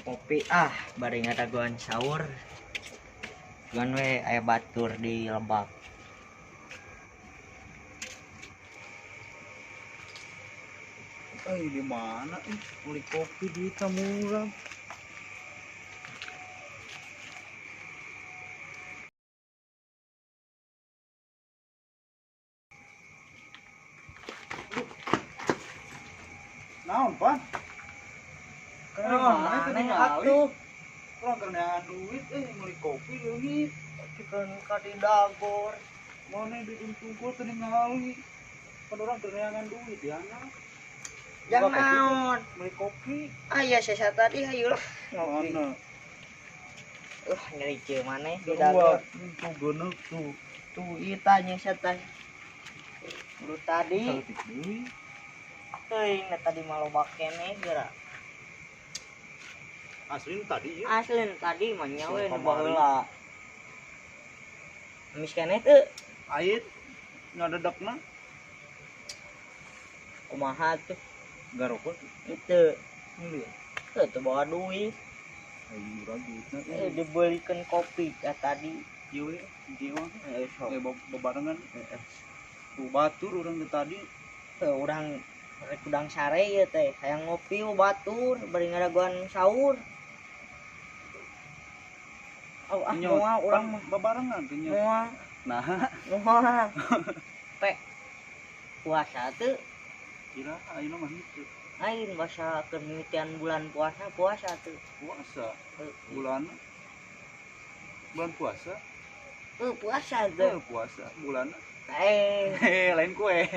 Kopi ah bari ngadagoan sahur. Cuman we aya batur di lebak. Di mana ih beli kopi duitnya murah. Naon, Pan? Naon maneh atuh? Kurang kerjaan duit, beli kopi leungit. Cikeun ka di dagor. Mana duit untung gua teu ningali. Kan urang kerjaan duit ya, nah. Jang naon? Beli kopi. Aya sesa tadi hayu lah ngopi. Mana? Nyeri ceu maneh di dagor. Tuh geuneuh tuh. Tuh ieu tah nya teh. Lu tadi. Teuing tadi mah loba keneh geura. Asli tadi ya? Asli tadi mah nya we nu baheula. Amis keneh teu? Ait ngadedekna. Kumaha tuh? Garokot itu. Meuli. Teu teu bawa duit. Ayo murah duitna. Dibelikeun kopi ka tadi. Ieu we, ieu mah. Sok. Bebarengan. Tuh batur urang teh tadi. Teu urang rek udang sare ieu teh, hayang ngopi batur bari ngadagoan sahur. Oh, ah moal urang mah bebarengan teh nya. Moal. Nah. Moal. Pe. Puasa teu? Kira ayeuna mah henteu. Lain basa keur mimitian bulan puasa, puasa teu. Puasa. Bulan. Bulan puasa. Puasa teu. Puasa bulan. Lain kue.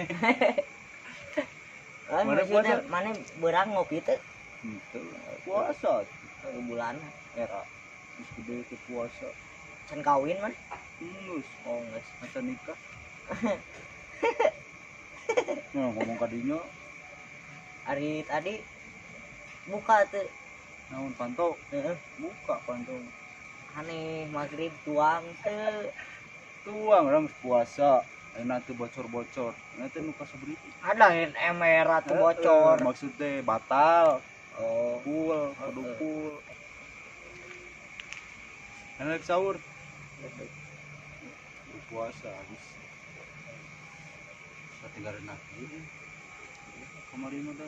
Mana puasa? Mana berang ngopi teu? Henteu. Puasa. Bulan era. Geus gede teu puasa. Can kawin mana? Geus. Oh, geus. Acan nikah. Nah, ngomong kadinya. Ari tadi buka teu. Naon panto? Heeh. Buka panto. Aneh maghrib tuang teu. Tuang urang puasa. Ayeuna teu bocor-bocor. Ayeuna teh nu kasabri. Ada yang ember atuh bocor. Maksudnya batal. Oh, full, kudu full. Ayeuna sahur. Puasa habis. Satinggalan ieu. Kamari mah da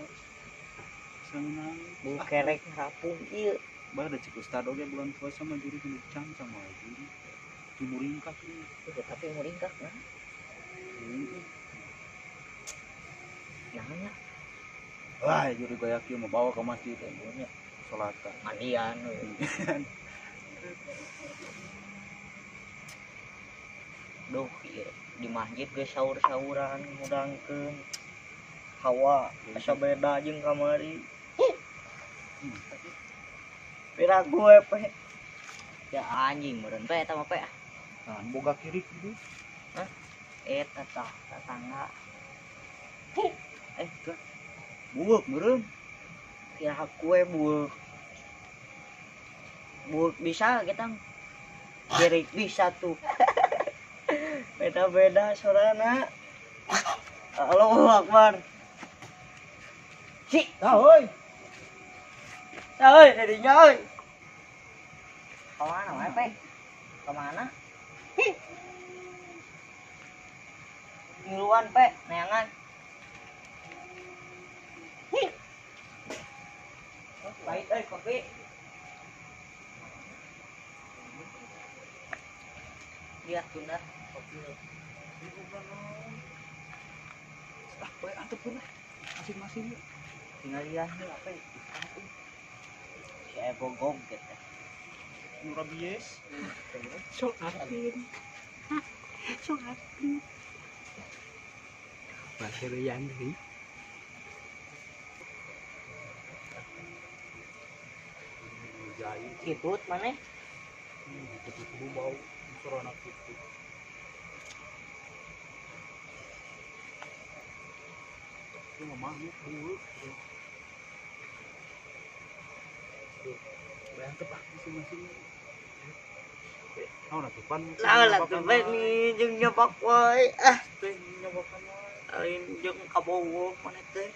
sangeunang. Bu kerek rapung ieu. Bah da cek ustad oge bulan puasa mah juri kudu cangcang wae juri. Itu muringkak ieu. Tapi muringkak nah. Jangan ya. Wah, juri goyak ieu mah bawa ke masjid nya salatan. Mandian we. Duh, ieu di masjid geus sahur-sahuran ngudangkeun. Hawa asa beda jeung kamari. Pira gue pe. Ya anjing meureun pe eta mah pe. Nah, boga kiri gitu. Hah? Eta tah tetangga. Bueuk meureun. Kira kue bueuk. Bueuk bisa kita. Kiri bisa tuh. Beda-beda sorana. Allahu Akbar. Si, tah euy. Tah euy, dinya euy. Ka mana wae, Pe? Ka mana? Ngiluan, Pe, neangan. Pahit euy kopi. Lihat tunda kopi. Ah, bae atuh pun masing-masing. Tinggal lihat nih apa ya? Si Ebo gog gitu. Nurabies. Sok asin. Sok asin. Bahasa yang deui. Kitut maneh? Kitut bau sorana kitut. Itu mah makhluk bueuk. Bayang teh masing-masing. Naon atuh pan? Naon atuh bae nih jeung nyopak wae. Ah, teh nyobakan wae. Lain jeung kabogoh maneh teh.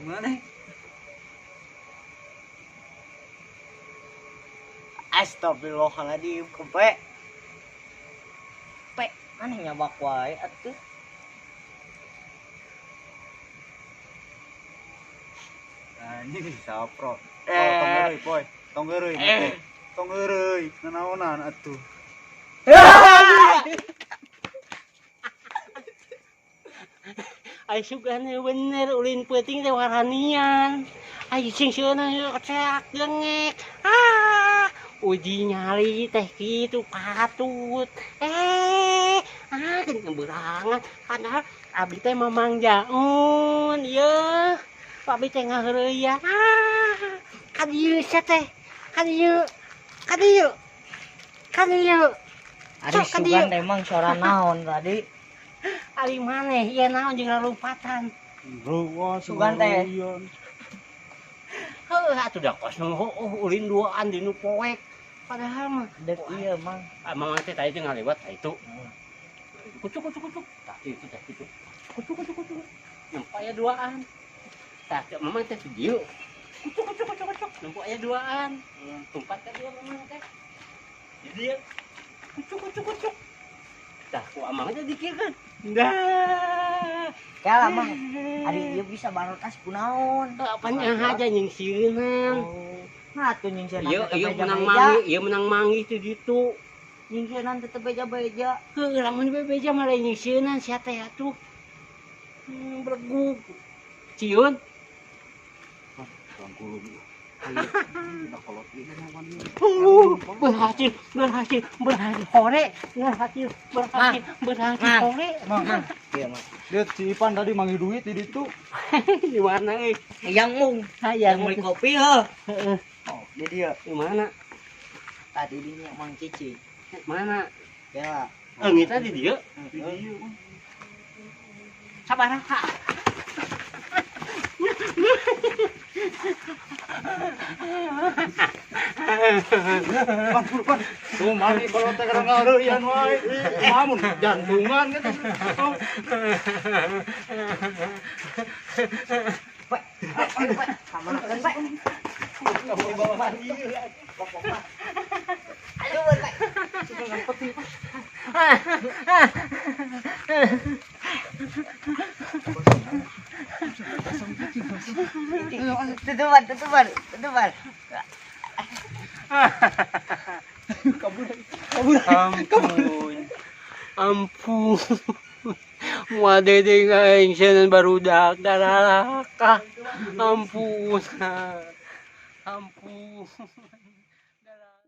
Maneh? Astagfirullahaladzim, kepe. Pe, aneh nyabak wae atuh. Anjing sapro. Oh, tong heureuy, boy. Tong heureuy. Tong heureuy, nanaonan atuh. Ai sugane bener ulin peuting teh waranian. Ai sing sieuna keceak jengek. Ah, uji nyali teh kitu patut. Geuning berangan padahal abdi teh Mamang Jaun ieu. Abdi teh ngaheureuyan. Ah, ka dieu sia teh. Ka dieu. Ka dieu. Ka dieu. Ari sugan teh emang sora naon tadi? Ari maneh ieu naon jeung lalumpatan. Sugan teh. Heuh atuh da kos nu heueuh ulin duaan di nu poek. Padahal mah Dek ieu mang. Ah, mamang teh tadi teh ngalewat ka itu. Kucuk kucuk kucuk. Tah itu teh kitu. Kucuk kucuk kucuk. Nempo aya duaan. Tah teh mamang teh dieu. Kucuk kucuk kucuk kucuk. Nempo aya duaan. Tumpat ka dieu mamang teh. Di dieu. Kucuk kucuk kucuk. Tah ku amang teh dikirkeun. Dah. Kala mang, ari ieu bisa barotas kunaon? Apanya aja nyingsieunan. Oh. Nah atuh nyingsieunan Ieu tetep ieu menang beja-beja. manggih, ieu menang manggih teh ditu. Nyingsieunan tetep beja-beja. Heuh, lamun bebeja mah lain nyingsieunan sia teh atuh. Bregug. Ciun. Bangkulung. Berhasil, berhasil, berhasil hore, berhasil, berhasil, berhasil hore. Mang, mang. Iya, mang. Lihat si Ipan tadi manggil duit di situ. Di mana euy? Yang mung, Hayang yang beli kopi heuh. Heeh. Oh, di dia. Di mana? Tadi dinya Mang Cici. Mana? Ya. Ngita di dieu. Di dieu, Mang. Sabaraha? Pan, pan. Tuh mari kalau teh kadang ngareureuyan wae. Mamun jantungan gitu. Pak, pak, pak, kamana kan, Pak? Aduh, Pak. Tutupan, tutupan, tutupan. Kabur. Kabur. Ampun. Ampun. Moal dedeng aing sieun barudak daralaka. Ampun. Ampun.